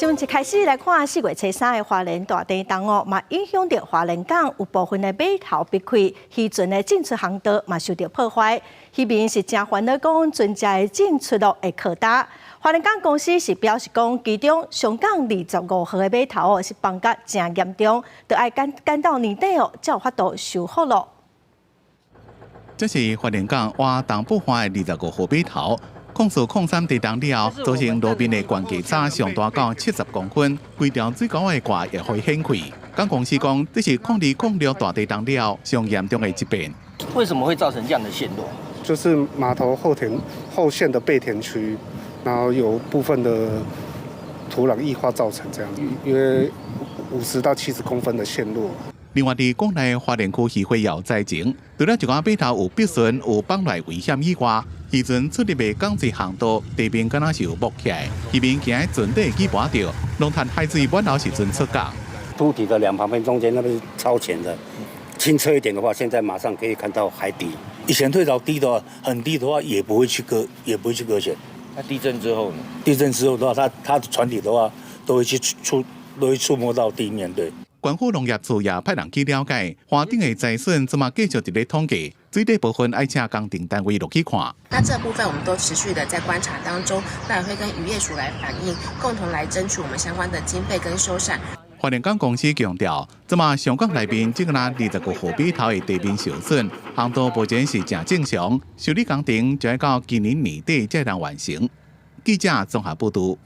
新聞一開始來看，4月初3的花蓮大地動哦，嘛影響著花蓮港有部分的碼頭閉開，漁船的進出航道嘛受著破壞。漁民是誠煩惱，講船隻的進出路會靠焦。花蓮港公司是表示講，其中上港25號的碼頭哦是崩甲誠嚴重，著愛趕趕到年底哦，才有法度修好咯。這是花蓮港倚東部岸的25號碼頭。04/03地動了後，造成路面的懸低差上大到70公分，規條水溝的蓋也會掀開。港公司講，這是02/06大地動了後上嚴重的一遍。為什麼會造成這樣的陷落？就是碼頭後填後線的備填區，然後有部分的土壤液化造成這樣，約50到70公分的陷落。另外，佇港內花蓮區漁會有災情，除了一寡碼頭有逼船有放來危險以外，漁船出入的港水航道地面敢若是有木起來，漁民驚船底去跋著，攏趁海水滿流時陣出港。凸體的兩旁邊中間那邊是超淺的，清澈一點的話，現在馬上可以看到海底。以前退潮低的話，很低的話，也不會去擱，也不會去擱淺。那地震之後呢？地震之後的話，它的船體的話，都會觸摸到地面。對。縣府農業處也派人去了解，岸頂的災損，這馬繼續佇咧統計，水底部分愛請工程單位落去看。那這部分我們都持續的在觀察當中，那也會跟漁業署來反映，共同來爭取我們相關的經費跟修繕。花蓮港公司強調，這馬上港內面這個若25號碼頭的地面受損，航道目前是誠正常，修理工程就欲到今年年底才能完成。記者綜合報導。